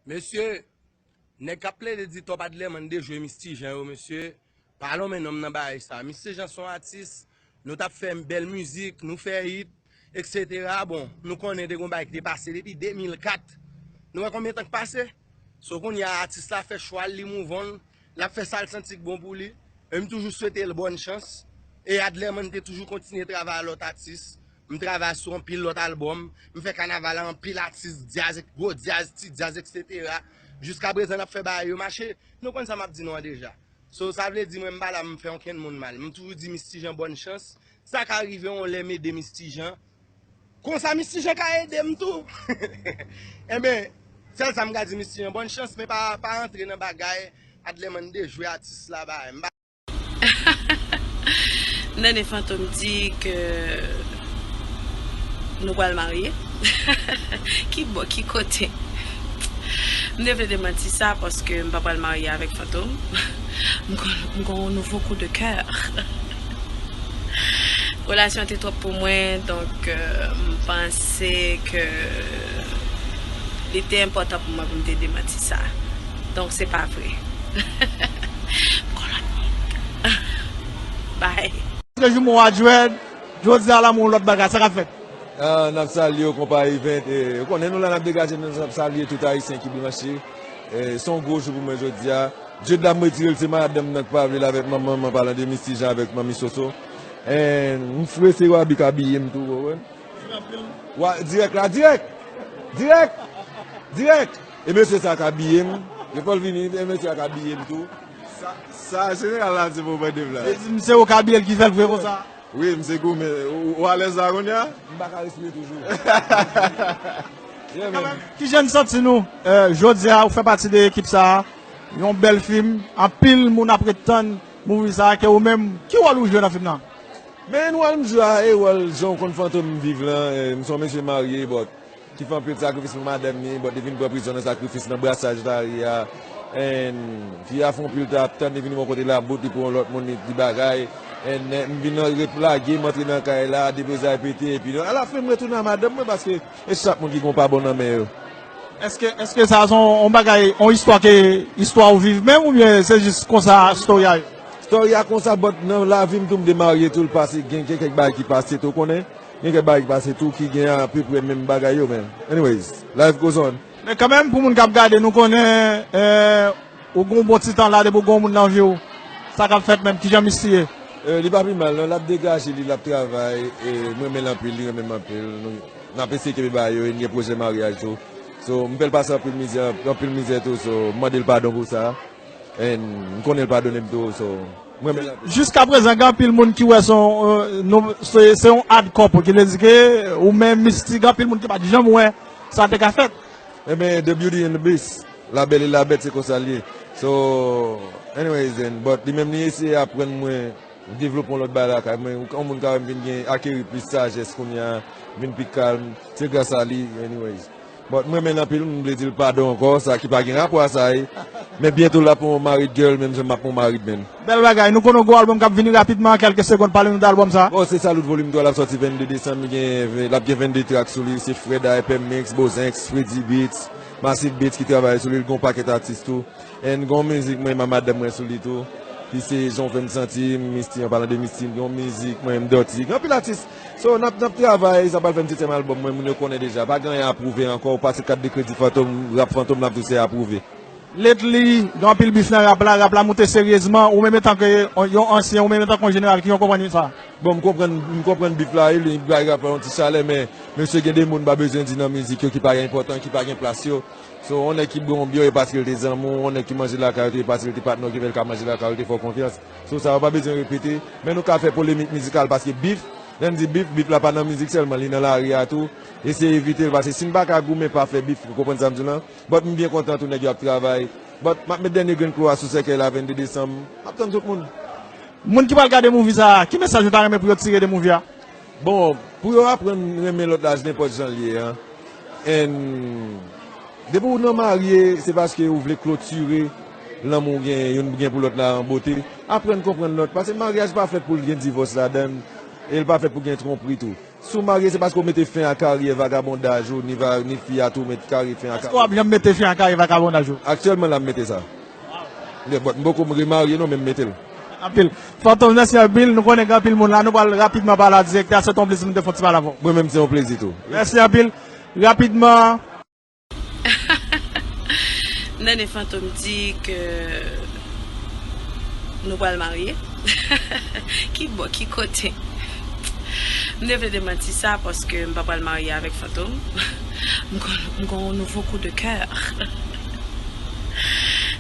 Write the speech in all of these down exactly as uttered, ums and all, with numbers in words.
Mesye, nèg k ap plede di Top Adlerman dejwe Misty Jean yo, mesye, pa lonmen nonm nan bagay sa. Misty Jean se yon atis, nou t ap fè bèl mizik, nou fè hit, et cetera. Bon, nou konnen te gen yon bagay ki te pase depi de mil kat. Nou wè konbyen tan k pase? So, kounye a, atis la fè chwa l, li move on, l ap fè sa l santi k bon pou li. E m toujou swete l bòn chans. E Adlerman te toujou kontinye travay a lòt atis. M travay sou anpil lòt albòm. M fè kanaval a anpil atis, djaz, gwo djaz, ti djaz, et cetera. Jiska prezan, n ap fè bagay yo mache. Nou konn sa m ap di nou an deja. So, sa vle di mwen, m pa la m fè okenn moun mal. M toujou di Misty Jean bòn chans. Sa ka rive yon lè m ede Misty Jean. Konsa Misty Jean ka ede m tou. Enben, sèl sa m ka di Misty Jean, bòn chans, men pa, pa antre nan bagay Adlerman dejwe atis la, bagay. M pa Nènè Fantom di ke nou pral marye. Ki bò, ki kote? M te vle demanti sa paske m pa pral marye avèk Fantom. M gon, m gon yon nouvo kou de kè. Relasyon te twòp pou mwen, donk, euh, m panse ke li te enpòtan pou mwen pou m te demanti sa. Donk, se pa vre. M gon lòt moun. Bye. Paske jumo a Djwèd, jodi a la m yon lòt bagay, sa k ap fèt? Ah, n ap salye w konpa Event, e, ou konnen nou la n ap degaje nou, n ap salye tout Ayisyen ki branche. E, se yon gwo jou pou mwen jodi a. Djwèd la m retire l, se madanm nan k pa vle l avèk manman m, an palan de Misty Jean avèk manmi Soso. And m fre se Wabi k abiye m tou, ou konprann? Wa, dirèk la, dirèk! Dirèk! Dirèk! E mesye sa k abiye m. Gen fò l vini, e mesye a k abiye m tou. Sa, sa, jeneral la di pou mwen de vla. Se ou k abiye l ki fè l vre konsa? Wi, m se goumen. Ou, ou alèz la kounye a? M pa ka respire toujou. Yeah, man. Kijan n santi nou, euh, jodi a, ou fè pati de ekip sa a? Yon bèl fim, anpil moun ap ret tann movie sa a, ke ou menm, ki wòl ou jwe nan fim nan? Men wòl m jwe a, e wòl jan w konn Fantom viv lan, e, m se yon mesye marye, but, ki fè anpil sakrifis pou madanm ni, but, li vin pran prizon nan sakrifis, nan brasaj lari a, and, fi a fè anpil tan ap tann, li vin yon kote labout, li pran yon lòt moun, li di bagay, and, eh, m vin ret lage, m antre nan kay la, deplezay pete, epi, alafen, m retounen a madanm mwen, paske e chak moun ki gen yon pa bon nan men yo. Èske, èske sa a se yon, yon bagay, yon istwa ke, istwa ou viv menm oubyen se jis konsa story a ye? Story a konsa, but nan lavi m tou m te marye tou, l pase, gen, gen kèk bagay ki pase tou, konnen? Gen kèk bagay ki pase tou ki gen apeprè menm bagay yo, men anyways, life goes on. Men kanmenm, pou moun k ap gade, nou konnen, eh, ou gen yon bon ti tan la depi w gen yon moun nan vi w. Sa k ap fèt menm? Kijan Misty ye? Eh, li pa pi mal non, l ap degaje li, l ap travay, e m renmen l anpil, li renmen m anpil. Nou, N ap eseye kenbe bagay yo e n gen pwojè maryaj tou. So, m fè l pase anpil mizè, anpil mizè tou, so, m mande l padon pou sa. And m konnen l padone m tou, so, m renmen l anpil. Jiskaprezan, gen anpil moun ki wè se yon, euh, nou, se, se yon odd couple, ki vle di ke ou menm Misty, gen anpil moun ki pa t janm wè sa te ka fèt. Enben, the beauty and the beast, la belle et la bête, se konsa l ye. So, anyways, and, but li menm li eseye aprann mwen, devlope yon lòt bagay lakay mwen, yon moun ka wè m vin gen, akeri plis sajès kounye a, vin pi kalm, se gras a li, anyways. But m renmen l anpil, m vle di l padon ankò, sa ki pa gen rapò a sa, e, men byento l ap yon married girl, menm jan m ap yon married man. Bèl bagay, nou konnen w gen yon album k ap vini rapidman, kèlke segonn, pale nou de album sa. Bon, se Salute Volume twa, l ap sòti venn de desanm, li gen, l ap gen venn de track sou li, se Freda, F M Mix, Bozenx, Freddy Beats, Massive Beats ki travay sou li, l gen yon pakèt atis tou. And gen yon mizik mwen menm ak madanm mwen sou li tou, ki se Jan w fè m santi m, Misty, an palan de Misty, gen yon mizik mwen menm, Dutty, gen anpil atis. So, n ap, n ap travay, sa pral fè m setyèm albòm mwen, moun yo konnen deja, pa gen anyen a pwouve ankò, ou pase kat de kredi Fantom, rap Fantom, n ap di w se a pwouve. Lately, gen anpil bif nan rap la, rap la moute seryezman, ou menm antanke yon ansyen, ou menm antanke yon jeneral, kijan w konprann sa? Bon, m konprann, m konprann bif la, wi, li bay rap la yon ti chalè, men mesye gen de moun m pa bezwen di nan mizik yo ki pa enpòtan, ki pa gen plas yo. So, yon nèg ki bwè yon byè, e paske l te zanmi w, yon nèg ki manje lakay ou tou, e paske l te patnè w ki fè l ka manje lakay ou, l te fè w konfyans. So, sa yo pa bezwen repete, men nou ka fè polemik mizikal, paske bif, lè n di bif, bif la pa nan mizik sèlman, li nan lari a tou. Eseye evite l, paske si n pa ka goumen pa fè bif, ou konprann sa m di w lan? But m byen kontan tou nèg yo ap travay. But m ap met dènye grenn klou a sou sèkèy la venn de desanm. M ap tann tout moun. Moun ki pral gade movie sa a, ki mesaj ou ta renmen pou yo tire de movie a? Bon, pou yo aprann renmen lòt la nenpòt jan l ye an. And depi w nan marye, se paske ou vle klotire lanmou w gen, youn gen pou lòt la an bote. Aprann konprann lòt, paske maryaj pa fèt pou l gen divòs ladan l, e l pa fèt pou gen twonpri tou. Si w marye, se paske w mete fen a karyè vagabondaj ou, ni, va, ni fi a tou met kare fen a karyè. Èske w ap janm mete fen a karyè vagabondaj ou? Aktyèlman, la, m mete sa. But m poko remarye, non, men m mete l. Anpil. Fantom, mèsi anpil. Nou konnen gen anpil moun la. Nou pral rapidman pale a direktè a. Se te yon plezi pou m te fè yon ti pale avè w. Mwen menm, se yon plezi tou. Mèsi anpil. Rapidman. Nene Fantom di ke nou pral marye. Ki bò, ki kote? M te vle demanti sa paske m pa pral marye avèk Fantom. M gon, m gon yon nouvo kou de kè.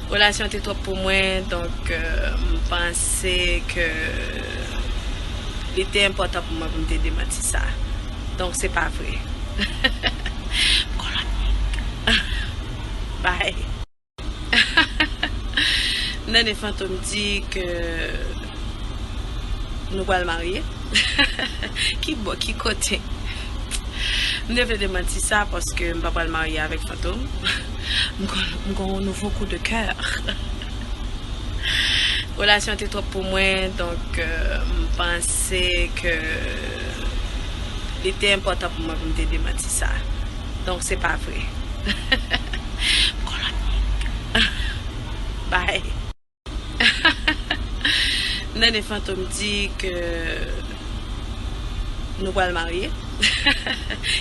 Relasyon te twòp pou mwen, donk, euh, m panse ke li te enpòtan pou mwen pou m te demanti sa. Donk, se pa vre. M gon lòt nèg. Bye. Nene Fantom di ke nou pral marye. Ki bò, ki kote? M te vle demanti sa paske m pa pral marye avèk Fantom. M gon, m gon yon nouvo kou de kè. Relasyon te twòp pou mwen, donk, euh, m panse ke li te enpòtan pou mwen pou m te demanti sa. Donk, se pa vre. M gon lòt nèg. Bye. Nene Fantom di ke nou pral marye.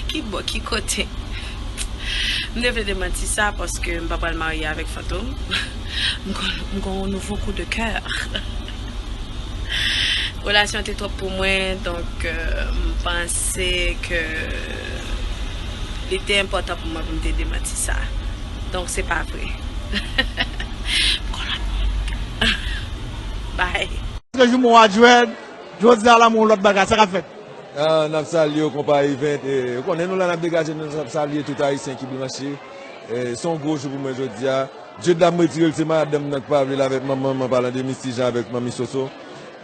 Ki bò, ki kote? M te vle demanti sa paske m pa pral marye avèk Fantom. M gon, m gon yon nouvo kou de kè. Relasyon te twòp pou mwen, donk, euh, m panse ke li te enpòtan pou mwen pou m te demanti sa. Donk, se pa vre. M gon lòt nèg. Bye. Paske joumo a Djwèd, jodi a la, m yon lòt bagay, sa k ap fèt? Ah, n ap salye w, konpa Event. E, ou konnen nou la, n ap degaje, n ap salye tout Ayisyen ki branche. E, se yon gwo jou pou mwen jodi a. Djwèd la, m retire l, se madanm nan k pa vle l avèk manman m, an palan de Miss Tijan avèk Manmi Soso.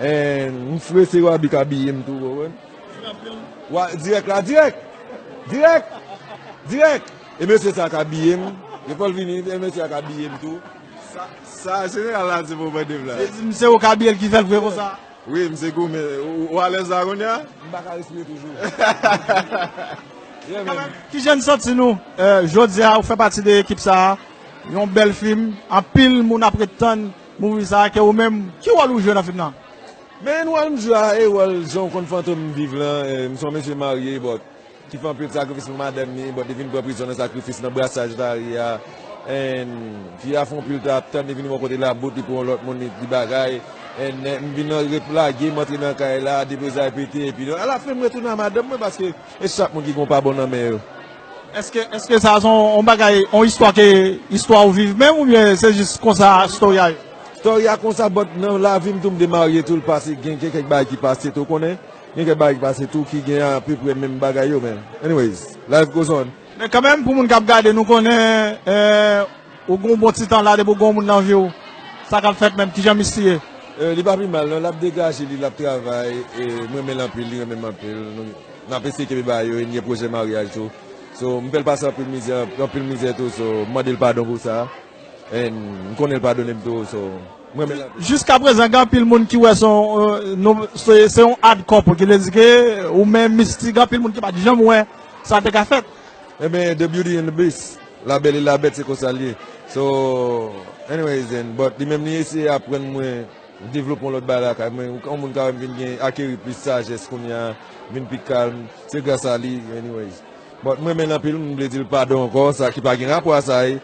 E, m frese Wabi k abiye m tou, ou konprann? Wa, dirèk la, dirèk! Dirèk! Dirèk! E mesye sa k abiye m. Yo fè l vini, e mesye a k abiye m tou. Sa, sa, jeneral la di pou mwen de vla. Se, se ou k abiye l ki fè l vre konsa? Wi, m se goumen. Ou, ou alèz la kounye a? M pa ka respire toujou. Yeah, man. Kijan n santi nou? Eh, jodi a, ou fè pati de ekip sa a. Yon bèl fim. Anpil moun ap ret tann movie sa a. Ke ou menm, ki wòl ou jwe nan fim nan? Men wòl m jwe a, e wòl jan w konn Fantom viv lan, eh, m se yon mesye marye, but ki fè anpil sakrifis pou madanm li, but li vin pran prizon nan sakrifis, nan brasaj lari a. And fi a fè anpil tan ap tann, li vin bò kote labout, li pran yon lòt moun, li, li bagay. And, eh, m vin nan replage, m antre nan kay la, deblozay pete, epi alafen m retounen a madanm mwen, paske e chak moun ki gen yon pa bon nan men yo. Èske, èske sa se yon, yon bagay, yon istwa ke, istwa ou viv menm, oubyen se jis konsa story a ye? Story a konsa, but nan lavi m tou, m te marye tou, l pase, gen, gen kèk bagay ki pase tou, konnen. Gen kèk bagay ki pase tou ki gen apeprè menm bagay yo, men anyways, life goes on. Men kanmenm, pou moun k ap gade, nou konnen, eh, ou gen yon bon ti tan la, depi ou gen yon moun nan vi w, sa k ap fèt menm, kijan Misty ye? Eh, li pa pi mal, non, l ap degaje li, l ap travay, e m renmen l anpil, li renmen m anpil. Nou, n ap eseye kenbe bagay yo, e n gen pwojè maryaj tou. So, m fè l pase anpil mizè, anpil mizè tou, so, m mande l padon pou sa. And m konnen l padone m tou, so, m renmen l anpil. Jiska prezan, gen anpil moun ki wè se yon, euh, nou, se, se yon odd couple, ki vle di ke ou menm Misty, gen anpil moun ki pa t janm wè sa te ka fèt. Ebyen, the beauty and the beast. La belle et la bête, se konsa l ye. So, anyways, and, but li menm li eseye aprann mwen, devlope yon lòt bagay lakay mwen. Yon moun ka wè m vin gen, akeri plis sajès kounye a, vin pi kalm. Se gras a li, anyways. But m renmen l anpil, m vle di l padon ankò, sa ki pa gen rapò a sa, e.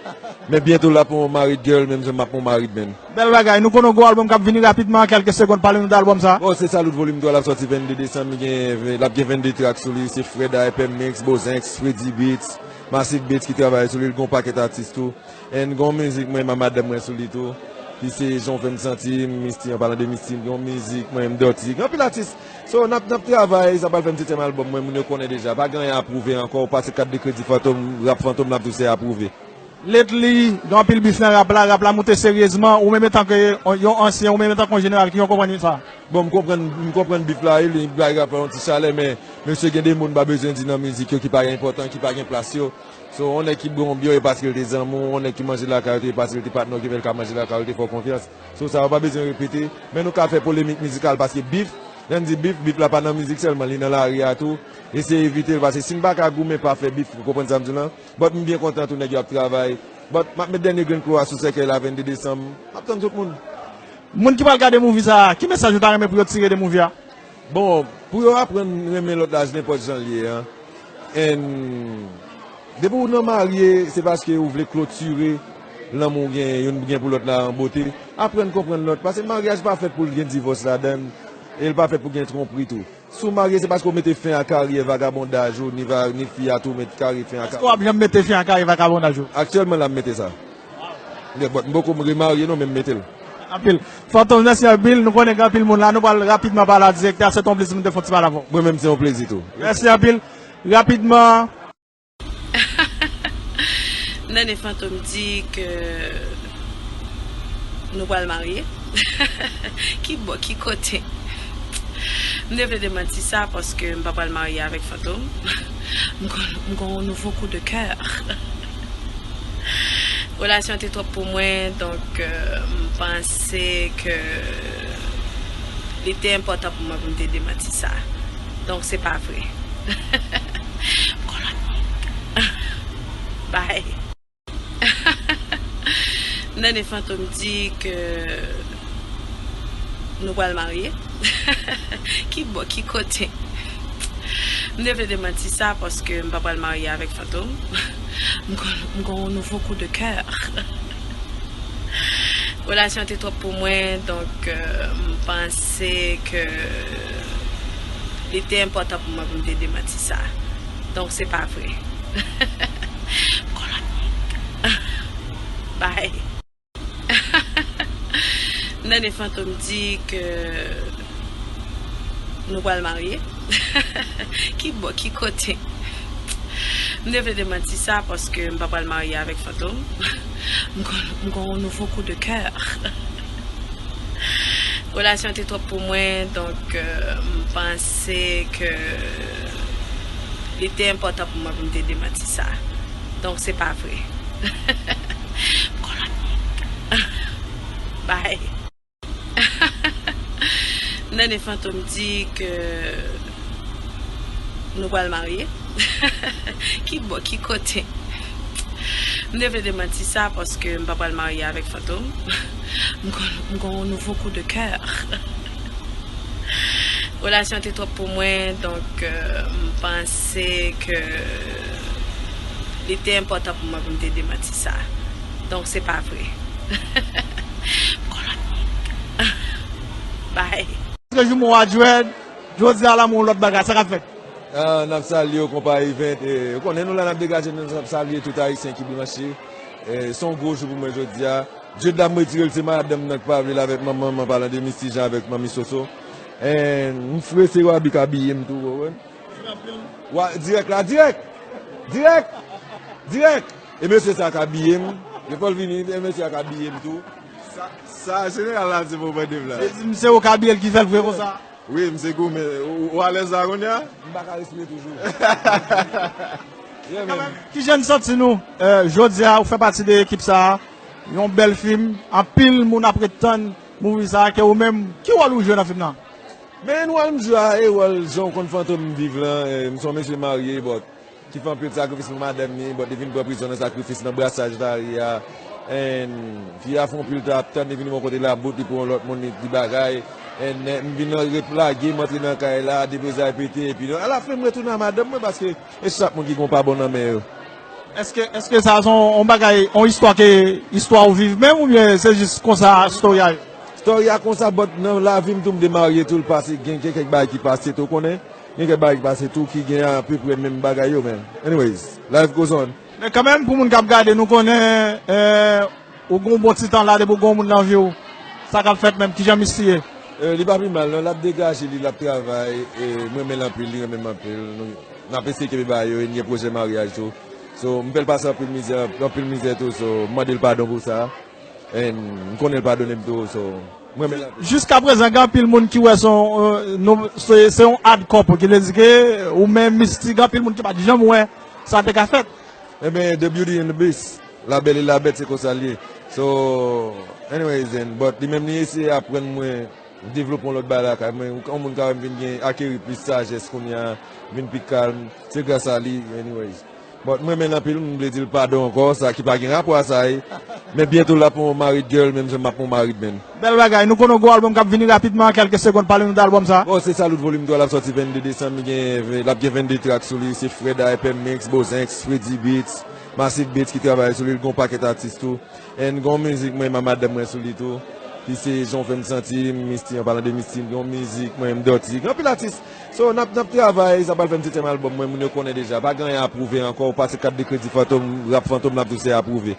Men byento l ap yon married girl, menm jan m ap yon married man. Bèl bagay, nou konnen yon gwo album k ap vini rapidman, kèlke segonn, pale nou de album sa. Bon, se Salut Volume twa, l ap sòti vennde desanm, li gen, l ap gen vennde track sou li, se Freda, F M Mix, Bozenx, Freddy Beats, Massive Beats ki travay sou li, l gen yon pakèt atis tou. And gen yon mizik mwen, ma madanm mwen sou li tou, ki se Jan w fè m santi m, Misty, an palan de Misty, gen yon mizik mwen, m Dòti, gen anpil atis. So, n ap, n ap travay, sa pral fè m setyèm album mwen, moun yo konnen deja, pa gen anyen a pwouve ankò, ou pase kat de kredi Fantom, rap Fantom, l ap di w se apwouve. Lately, gen anpil bif nan rap la, rap la moute seryezman, ou menm etanke yon ansyen, ou menm etanke yon jeneral, kijan w konprann sa? Bon, m konprann, m konprann bif la, wi, li bay rap la yon ti chalè, men mesye, gen de moun pa bezwen di nan mizik yo ki pa gen enpòtan, ki pa gen plas yo. So, yon nèg ki bwè yon byè, e paske l te zanmi w, yon nèg ki manje lakay ou, e paske l te patnè w ki fè l ka manje lakay ou, te fè w konfyans. So, sa yo pa bezwen repete, men nou ka fè polemik mizikal paske bif, Lè n di bif, bif la pa nan mizik sèlman, li nan lari a tou. Eseye evite l, paske si n pa ka goumen pa fè bif, ou konprann sa m di w lan? But m byen kontan tou nèg yo ap travay. But m ap met dènye grenn klou a sou sèkèy la vennde desanm. M ap tann tout moun. Moun ki pral gade movie sa a, ki mesaj ou ta renmen pou yo tire de movie a? Bon, pou yo aprann renmen lòt la nenpòt jan l ye an. And depi w nan marye, se paske ou vle klotire lanmou w gen, youn gen pou lòt la an bote. Aprann konprann lòt, paske maryaj pa fèt pou l gen divòs ladan l, e l pa fèt pou gen twonpri tou. Si w marye, se paske w mete fen a karyè vagabondaj ou, ni, va, ni fi a tou met kare fen a karyè. Èske w ap janm mete fen a karyè vagabondaj ou? Aktyèlman, la, m mete sa. Yeah, but m poko remarye non, men m mete l. Anpil. Fantom, mèsi anpil. Nou konnen gen anpil moun la. Nou pral rapidman pale a direktè a. Se t on plezi pou m te fè yon ti pale avè w. Mwen menm, se yon plezi tou. Mèsi anpil. Rapidman. Nene Fantom di ke nou pral marye. Ki bò, ki kote? M te vle demanti sa paske m pa pral marye avèk Fantom. M gon, m gon yon nouvo kou de kè. Relasyon te twòp pou mwen, donk, euh, m panse ke li te enpòtan pou mwen pou m te demanti sa. Donk, se pa vre. M gon lòt moun. Bye. Nene Fantom di ke nou pral marye. Ki bò, ki kote? M te vle demanti sa paske m pa pral marye avèk Fantom. M gon, m gon yon nouvo kou de kè. Relasyon te twòp pou mwen, donk, euh, m panse ke li te enpòtan pou mwen pou m te demanti sa. Donk, se pa vre. M gon lòt moun. Bye. Nene Fantom di ke nou pral marye. Ki bò, ki kote? M te vle demanti sa paske m pa pral marye avèk Fantom. M gon, m gon yon nouvo kou de kè. Relasyon te twòp pou mwen, donk, euh, m panse ke li te enpòtan pou mwen pou m te demanti sa. Donk, se pa vre. M gon lòt moun. Bye. Nene Fantom di ke nou pral marye. Ki bò, ki kote? M te vle demanti sa paske m pa pral marye avèk Fantom. M gon, m gon yon nouvo kou de kè. Relasyon te twòp pou mwen, donk, euh, m panse ke li te enpòtan pou mwen pou m te demanti sa. Donk, se pa vre. M gon lòt moun. Bye. Premye jou mwa a Dread, jodi a la, mwen lòt bagay, sa k ap fèt? Ah, n ap salye w, konpa Event. E, ou konnen nou la, n ap degaje, nou ap salye tout Ayisyen ki branche. E, se yon gwo jou pou mwen jodi a. Dread la, m retire l, se madanm nan k pa vle l avèk manman m, an palan de Misty Jean avèk Manmi Soso. E, m fre, se Waby k abiye m tou, ou konprann? Wa, dirèk la, dirèk! Dirèk! Dirèk! E mesye sa k abiye m. Yo fò l vini, e mesye a k abiye m tou. Sa, sa, jeneral la, se pou mande m la. Se, se ou k abiye l ki fè l vre konsa? Wi, m se goumen. Ou, ou alèz la kounye a? M pa ka respire toujou. Yeah, man. Kanmenm, ki jan n santi nou? Euh, jodi a, ou fè pati de ekip sa a. Yon bèl fim. Anpil moun ap ret tann movie sa a. Ke ou menm, ki wòl ou jwe nan fim nan? Men wòl m jwe a, e wòl jan w konn Fantom viv lan. Eh, m se yon mesye marye, but ki fè anpil sakrifis pou madanm ni, but li vin pran prizon nan sakrifis, nan brasaj lari a. And fi a fè anpil tan ap tann, li vin yon kote labout, li pou yon lòt moun, li di bagay. And, eh, m vin ret lage, m antre nan kay la, deblozay pete, epi alafen m retounen a madanm mwen, paske e chak moun ki gen yon pa bon nan men yo. Èske, èske sa se yon, yon bagay, yon istwa ke, istwa ou viv menm, oubyen se jis konsa story a ye? Story a konsa, but nan lavi m tou, m te marye tou, l pase, gen, gen kèk bagay ki pase tou, konnen. Gen kèk bagay ki pase tou ki gen apeprè menm bagay yo, men anyways, life goes on. Men kanmenm, pou moun k ap gade, nou konnen, eh, ou gen yon bon ti tan la, depi w gen yon moun nan vi w, sa k ap fèt menm, kijan Misty ye? Eh, li pa pi mal, non, l ap degaje li, l ap travay, e m renmen l anpil, li renmen m anpil. Nou, n ap eseye kenbe bagay yo, e n gen pwojè maryaj tou. So, m fè l pase anpil mizè, anpil mizè tou, so, m mande l padon pou sa. And m konnen l padone m tou, so, m renmen l anpil. Jiskaprezan, gen anpil moun ki wè se yon, euh, nou, se, se yon odd couple, ki vle di ke ou menm Misty, gen anpil moun ki pa t janm wè sa te ka fèt. Ebyen, the beauty and the beast, la belle et la bête, se konsa l ye. So, anyways, and, but li menm li eseye aprann mwen M devlope yon lòt bagay lakay mwen. Yon moun ka wè m vin gen, akeri plis sajès kounye a, vin pi kalm. Se gras a li, anyways. But m renmen l anpil, m vle di l padon ankò, sa ki pa gen rapò a sa, e. Men byento l ap yon married girl, menm jan m ap yon married man. Bèl bagay, nou konnen yon gwo albòm k ap vini rapidman, kèlke segonn, pale nou de albòm sa. Bon, se Salute Volume twa, l ap sòti vennde desanm, li gen, l ap gen vennde track sou li, se Fred a, F M Mix, Bozenx, Freddy Beats, Massive Beats ki travay sou li, l gen yon pakèt atis tou. And gen yon mizik mwen, m a madanm mwen sou li tou, ki se Jan w fè m santi m, Misty, an palan de Misty, gen yon mizik mwen, m Dòti, gen anpil atis. So, n ap, n ap travay, sa pral fè m setyèm albòm mwen, moun yo konnen deja. Pa gen anyen apwouve ankò, ou pase kat de kredi Fantom, rap Fantom, n ap di w se apwouve.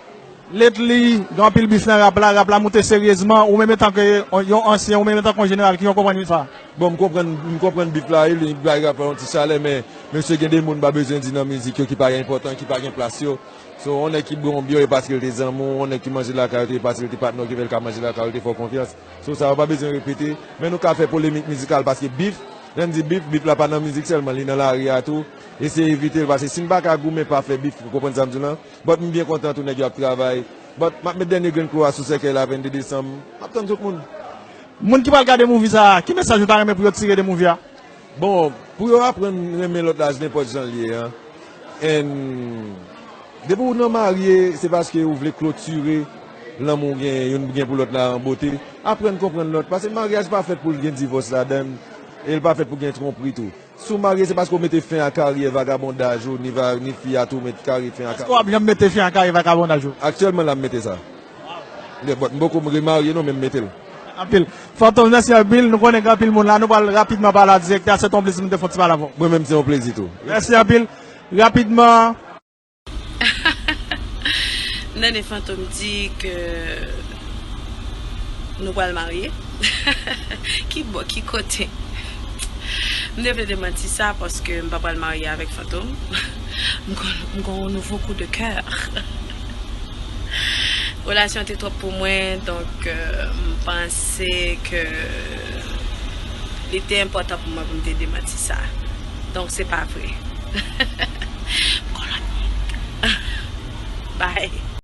Lately, gen anpil bif nan rap la, rap la moute seryezman, ou menm etan ke yon ansyen, ou menm etan ke yon jeneral, kijan w konprann bif sa? Bon, m konprann, m konprann bif la, wi, li bay rap la yon ti chalè, men mesye, gen de moun m pa bezwen di nan mizik yo ki pa enpòtan, ki pa gen plas yo. So, yon nèg ki bwè yon byè, e paske l te zanmi w, yon nèg ki manje lakay ou, e paske l te patnè w ki fè l ka manje lakay ou, l te fè w konfyans. So, sa yo pa bezwen repete, men nou ka fè polemik mizikal, paske bif, lè n di bif, bif la pa nan mizik sèlman, li nan lari a tou. Eseye evite l, paske si n pa ka goumen pa fè bif, ou konprann sa m di w lan? But m byen kontan tou nèg yo ap travay. But m ap met dènye grenn klou a sou sèkèy la vennde desanm. M ap tann tout moun. Moun ki pral gade movie sa a, ki mesaj ou ta renmen pou yo tire de movie a? Bon, pou yo aprann renmen lòt la, nenpòt jan l ye an. And depi w nan marye, se paske ou vle klotire lanmou w gen, youn gen pou lòt la an bote. Aprann konprann lòt, paske maryaj pa fèt pou l gen divòs ladan l, e l pa fèt pou gen twonpri tou. Si w marye, se paske w mete fen a karyè vagabondaj ou, ni va, ni fi a tou met kare fen a karyè. Èske w ap janm mete fen a karyè vagabondaj ou? Aktyèlman la, m mete sa. But m poko remarye non, men m mete l. Anpil. Fantom, mèsi anpil. Nou konnen gen anpil moun la. Nou pral rapidman pale a direktè a. Se te yon plezi pou m te fè yon ti pale avè w. Mwen menm, se yon plezi tou. Mèsi anpil. Rapidman. M tande Fantom di ke nou pral marye. Ki bò, ki kote? M te vle demanti sa paske m pa pral marye avèk Fantom. M gon, m gon yon nouvo kou de kè. Relasyon te twòp pou mwen, donk, euh, m panse ke li te enpòtan pou mwen pou m te demanti sa. Donk, se pa vre.